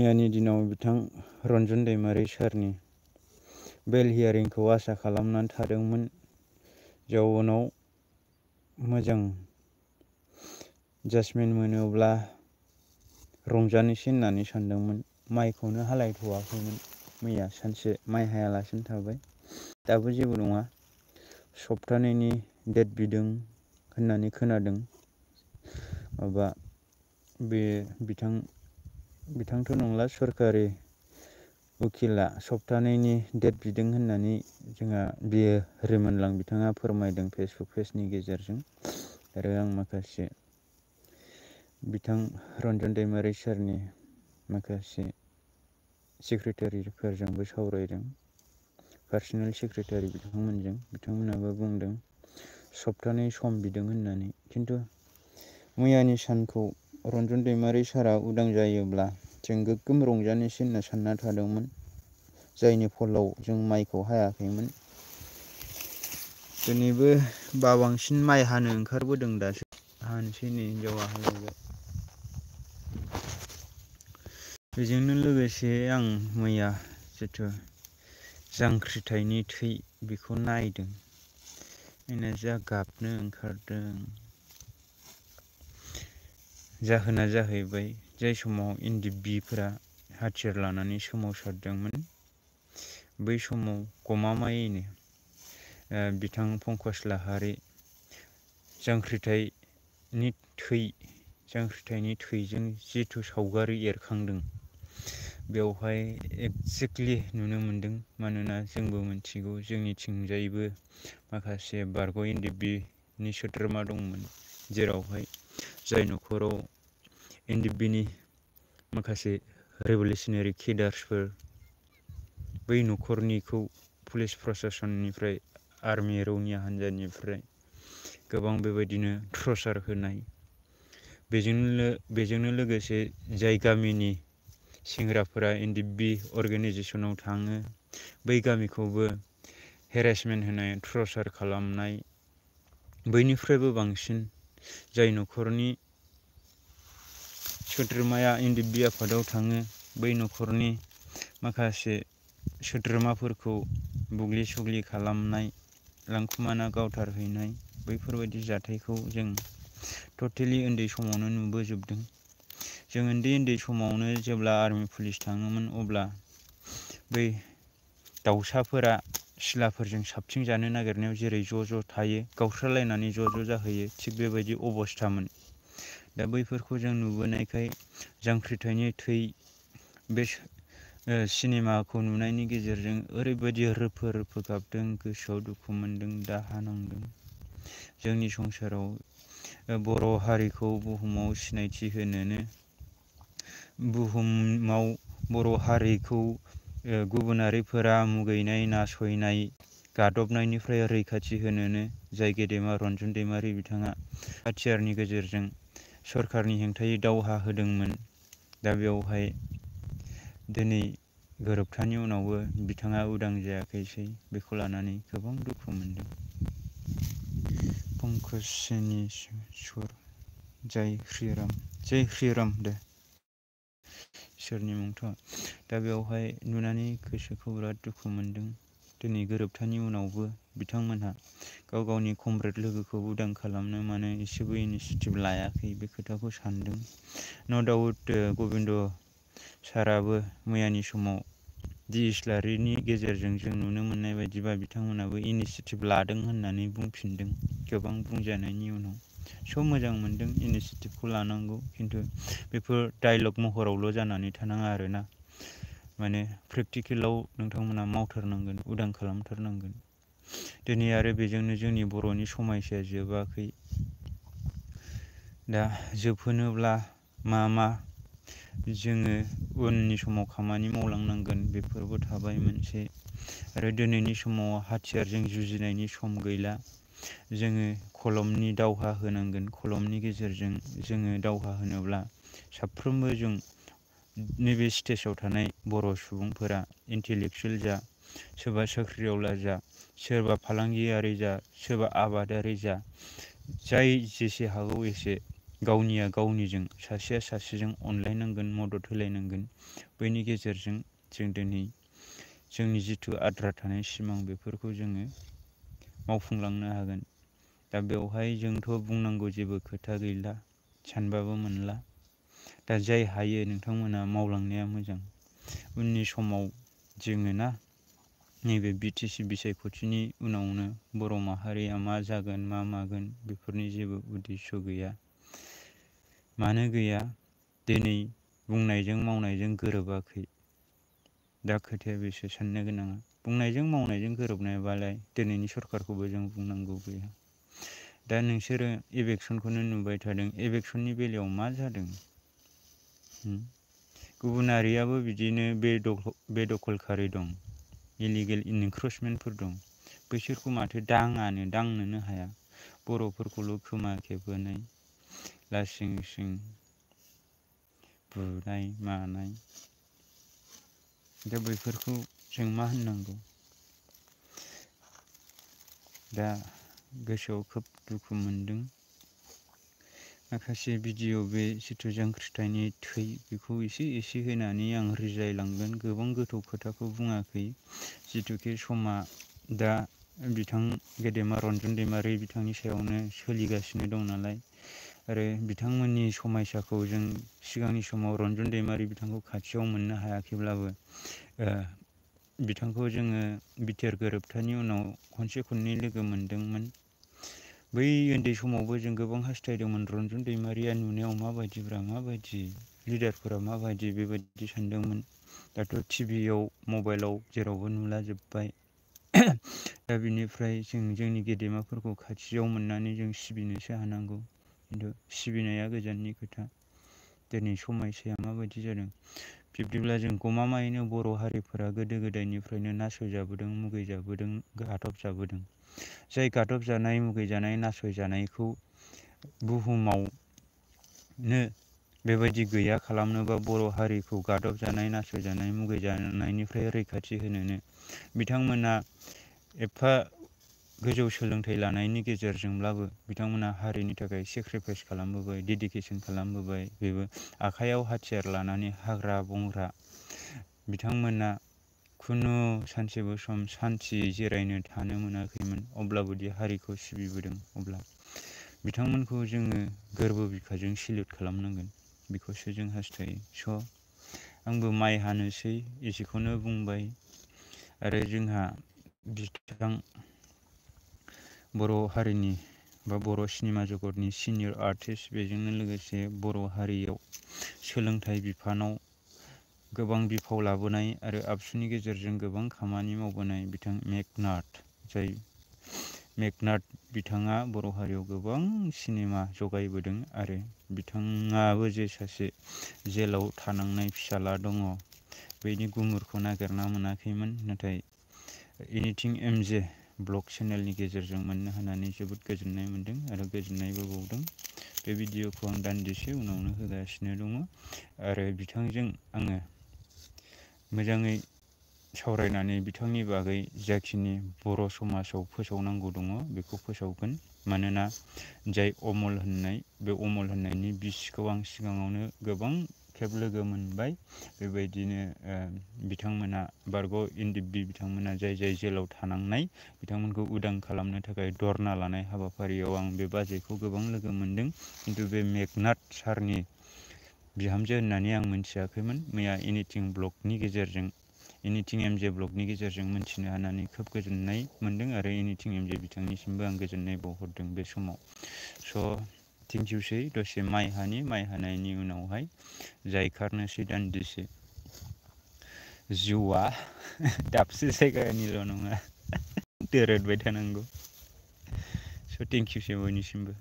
मैयानि दिनाव बिथां रन्जन दैमारि सारनि बेल हियारिंखौ आसा खालामनानै थादोंमोन। जाउनाव मोजां जाजमेन्ट मोनोब्ला रंजानोसै होननानै सानदोंमोन। माइखौनो हालायथ'वाखैमोन। मैया सानसे माइ हायालासिनो थाबाय। दाबो जेबो नङा, सप्तानैनि डेट बिदों होननानै खोनादों। माबा बे बिथांथ' नंला, सरखारि उकिला सप्तानैनि डेट बिदों होननानै जोंहा बियो रिमोनलां बिथाङा फोरमायदों फेसबुक पेजनि गेजेरजों। आरो आं माखासे बिथां रन्जन दैमारि सारनि माखासे सेक्रेटारिफोरजोंबो सावरायदों, पार्सनेल सेक्रेटारि बिथांमोनाबो बुंदों सप्तानै सम बिदों होननानै। खिन्थु मैयानि सानखौ रन्जन दैमारि सारा उदां जायोब्ला जों गोग्गोम रंजानोसै होनना सानना थादोंमोन, जायनि फलाव जों माइखौ हायाखैमोन। दिनैबो बाबांसिन माइ हानो ओंखारबोदों। दासो हानोसै, नै हिनजावा हालायबाय। बेजोंनो लोगोसे आं मैया जिथु जांख्रिथायनि थै बेखौ नायदों। नायना जा गाबनो ओंखारदों। जाहोना जाहैबाय, जाय समाव NDBफोरा हाथियार लानानै सोमावसारदोंमोन, बै समाव गमामायैनो बिथां पंकज लाहारी जांख्रिथायनि थैजों जिथु सावगारि एरखांदों, बेवहाय एक्जेक्टलि नुनो मोनदों। मानोना जोंबो मिथिगौ, जोंनिथिंजायबो माखासे बारग' NDBनि सोद्रोमा दंमोन, जेरावहाय जाय न'खराव NDBनि माखासे रिभलिउसनारि केडार्सफोर, बै न'खरनिखौ पुलिस प्रसासननिफ्राय, आर्मि रौनिया हान्जानिफ्राय गोबां बेबायदिनो टर्चार होनाय, बेजोंनो लोगोसे जाय गामिनि सेंग्राफोरा NDB अर्गेनाइजेसनाव थाङो, बै गामिखौबो हेरेसमेन्ट होनाय, टर्चार खालामनाय, बैनिफ्रायबो बांसिन जाय न'खरनि सोद्रोमाया NDB आफादाव थाङो, बै न'खरनि माखासे सोद्रोमाफोरखौ बुग्लि सुग्लि खालामनाय, लांखुमाना गावथारहैनाय, बैफोरबायदि जाथायखौ जों टटेलि उन्दै समावनो नुबोजोबदों। जों उन्दै समावनो जेब्ला आर्मि पुलिस थाङोमोन, अब्ला बै दाउसाफोरा सिलाफोरजों साबथिं जानो नागिरनायाव जेरै ज' थायो, गावस्रालायनानै ज' जाहैयो, थिग बेबायदि अबस्थामोन। दा बैफोरखौ जों नुबोनायखाय जांख्रिथायनि थै बे सिनेमाखौ नुनायनि गेजेरजों ओरैबायदि रोफो रोफो गाबदों, गोसोआव दुखु मोनदों, दाहा नांदों। जोंनि संसाराव बर' हारिखौ बुहुमाव सिनायथि होनोनो, बुहुमाव बर' हारिखौ गुबुनारिफोरा मुगैनाय, नासयनाय, गादबनायनिफ्राय रैखाथि होनोनो जाय गेदेमा रन्जन दैमारि बिथाङा हाथियारनि गेजेरजों सरखारनि हेंथायै दावहा होदोंमोन। दा बेवहाय दिनै गोरोबथानि उनावबो बिथाङा उदां जायाखैसै, बेखौ लानानै गोबां दुखु मोनदों। पंकजनि सुर जय श्रीराम दे इसोरनि मुंथ'। दा बेवहाय नुनानै गोसोखौ बिराद दुखु मोनदों। दिनै गोरोबथानि उनावबो बिथांमोनहा गाव गावनि कमरेड लोगोखौ उदां खालामनो मानो एसेबो इनिसियेटिभ लायाखै, बे खोथाखौ सानदों। न' डाउट गबिन्द साराबो मैयानि समाव डि इस्लारिनि गेजेरजों जों नुनो मोननाय बायदिबा बिथांमोनाबो इनिसियेटिभ लादों होननानै बुंफिनदों। गोबां बुंजानायनि उनाव मोजां मोनदों, इनिसियेटिभखौ लानांगौ, खिन्थु बेफोर डायलग महरावल' जानानै थानाङा आरोना। माने प्रेक्टिकेलाव नोंथांमोना मावथारनांगोन, उदां खालामथारनांगोन। दिनै आरो बेजोंनो जोंनि बर'नि समायसाया जोबाखै। दा जोबहोनोब्ला मा जोङो उननि समाव खामानि मावलांनांगोन, बेफोरबो थाबाय मोनसे। आरो दिनैनि समाव हाथियारजों जुजिनायनि सम गैला। जोङो खलमनि दावहा होनांगोन। खलमनि गेजेरजों जोङो दावहा होनोब्ला साफ्रोमबो जों नैबे स्टेजाव थानाय बर' सुबुंफोरा, इन्टेलेक्सुयेल जा, सोरबा साख्रिआवला जा, सोरबा फालांगियारि जा, सोरबा आबादारि जा, जाय जेसे हागौ एसे गावनिया गावनिजों सासेया सासेजों अनलायनांगोन, मदद होलायनांगोन। बैनि गेजेरजों जों दिनै जोंनि जिथु आद्रा थानाय सिमां बेफोरखौ जोङो मावफुंलांनो हागोन। दा बेवहाय जोंथ' बुंनांगौ जेबो खोथा गैला, सानबाबो मोनला। दा जाय हायो नोंथांमोना मावलांनाया मोजां। उननि समाव जोङो ना नैबे BTC बिसायख'थिनि उनावनो बर' माहारिया मा जागोन मा मागोन बेफोरनि जेबो उद्देश्य गैया। मानो गैया? दिनै बुंनायजों मावनायजों गोरोबाखै। दा खोथाया बेसो साननो गोनाङा। बुंनायजों मावनायजों गोरोबनायबालाय दिनैनि सरखारखौबो जों बुंनांगौ गैया। दा नोंसोरो इलेक्सनखौनो नुबाय थादों। इलेक्सननि बेलायाव मा जादों? गुबुन हारियाबो बिदिनो बेदखलखारि दं, इलिगेल इनक्रोचमेन्टफोर दं। बैसोरखौ माथो दांनोनो हाया। बर'फोरखौल' खोमा खेबहोनाय, लासिं सिं बुनाय मानाय। दा बैफोरखौ जों मा होननांगौ? दा गोसोआव खोब दुखु मोनदों। माखासे भिडिअ' बे जिथु जांख्रिथायनि थै बेखौ एसे होनानै आं रिजायलांगोन। गोबां गोथौ खोथाखौ बुङाखै। जिथुखे समा दा बिथां गेदेमा रन्जन दैमारि बिथांनि सायावनो सोलिगासिनो दं नालाय, आरो बिथांमोननि समायसाखौ जों सिगांनि समाव रन्जन दैमारि बिथांखौ खाथियाव मोननो हायाखैब्लाबो बिथांखौ जोङो बिटिआर गोरोबथानि उनाव खनसे खननै लोगो मोनदोंमोन। बै उन्दै समावबो जों गोबां हास्थायदोंमोन रन्जन दैमारिया नुनायाव माबायदिब्रा, माबायदि लिडारफोरा माबायदि बेबायदि सानदोंमोन। दाथ' टिभियाव मबाइलाव जेरावबो नुलाजोब्बाय। दा बिनिफ्राय जों जोंनि गेदेमाफोरखौ खाथियाव मोननानै जों सिबिनोसो हानांगौ। खिन्थु सिबिनाया गोजाननि खोथा। दिनै समायसाया माबायदि जादों। बिब्दिब्ला जों गमामायैनो बर' हारिफोरा गोदो गोदायनिफ्रायनो नासयजाबोदों, मुगैजाबोदों, गादबजाबोदों। जाय गादबजानाय, मुगैजानाय, नासयजानायखौ बुहुमावनो बेबायदि गैया खालामनोबा, बर' हारिखौ गादबजानाय, नासयजानाय, मुगैजानायनिफ्राय रैखाथि होनोनो बिथांमोना एफा गोजौ सोलोंथाइ लानायनि गेजेरजोंब्लाबो बिथांमोना हारिनि थाखाय सेक्रिफाइस खालामबोबाय, डेडिकेसन खालामबोबाय। बेबो आखाइयाव हाथियार लानानै हाग्रा बंग्रा। बिथांमोना खुनु सानसेबो सम सान्थियै जिरायनो थानो मोनाखैमोन। अब्लाबोदि हारिखौ सिबिबोदों। अब्ला बिथांमोनखौ जोङो गोरबो बिखाजों सेलिउट खालामनांगोन। बेखौसो जों हास्थायो। स' आंबो माइ हानोसै एसेखौनो बुंबाय। आरो जोंहा बिथां बर' हारिनि बा बर' सिनेमा जगतनि सिनियर आर्टिस्ट, बेजोंनो लोगोसे बर' हारियाव सोलोंथाइ बिफानाव गोबां बिफाव लाबोनाय आरो आबसुनि गेजेरजों गोबां खामानि मावबोनाय बिथां मेघनाथ। जाय मेघनाथ बिथाङा बर' हारियाव गोबां सिनेमा जगायबोदों। आरो बिथाङाबो जे सासे जेलाव थानांनाय फिसाला दङ, बेनि गुमुरखौ नागिरना मोनाखैमोन। नाथाय एनिथिं एमजे ब्लग चेनेलनि गेजेरजों मोननो हानानै जोबोद गोजोननाय मोन्दों आरो गोजोननायबो बावदों। बे भिडिअखौ आं दान्दिसे उनावनो होगासिनो दङ। आरो बिथांजों आङो मोजाङै सावरायनानै बिथांनि बागै जाखिनि बर' समाजाव फोसावनांगौ दङ बेखौ फोसावगोन। मानोना जाय अमल होननाय, बे अमल होननायनि बिसिखौ आं सिगाङावनो गोबां खेब लोगो मोनबाय। बेबायदिनो बिथांमोना बारग' इनदिबि बिथांमोना जाय जेलाव थानांनाय बिथांमोनखौ उदां खालामनो थाखाय धरना लानाय हाबाफारियाव आं बे बाजैखौ गोबां लोगो मोनदों। खिन्थु बे मेघनाथ सारनि बिहामजो होननानै आं मिथियाखैमोन। मैया एनिथिं ब्लगनि गेजेरजों, एनिथिं एमजे ब्लगनि गेजेरजों मिथिनो हानानै खोब गोजोननाय मोन्दों। आरो एनिथिं एमजे बिथांनिसिमबो आं गोजोननाय बावहरदों बे समाव। स' थेंकिउसै। दसे माइ हानायनि उनावहाय जायखारनोसै दान्दिसे। जिउआ दाबसे जायगानिल' नङा, दोरोदबाय थानांगौ। स' थेंकिउसै बयनिसिमबो।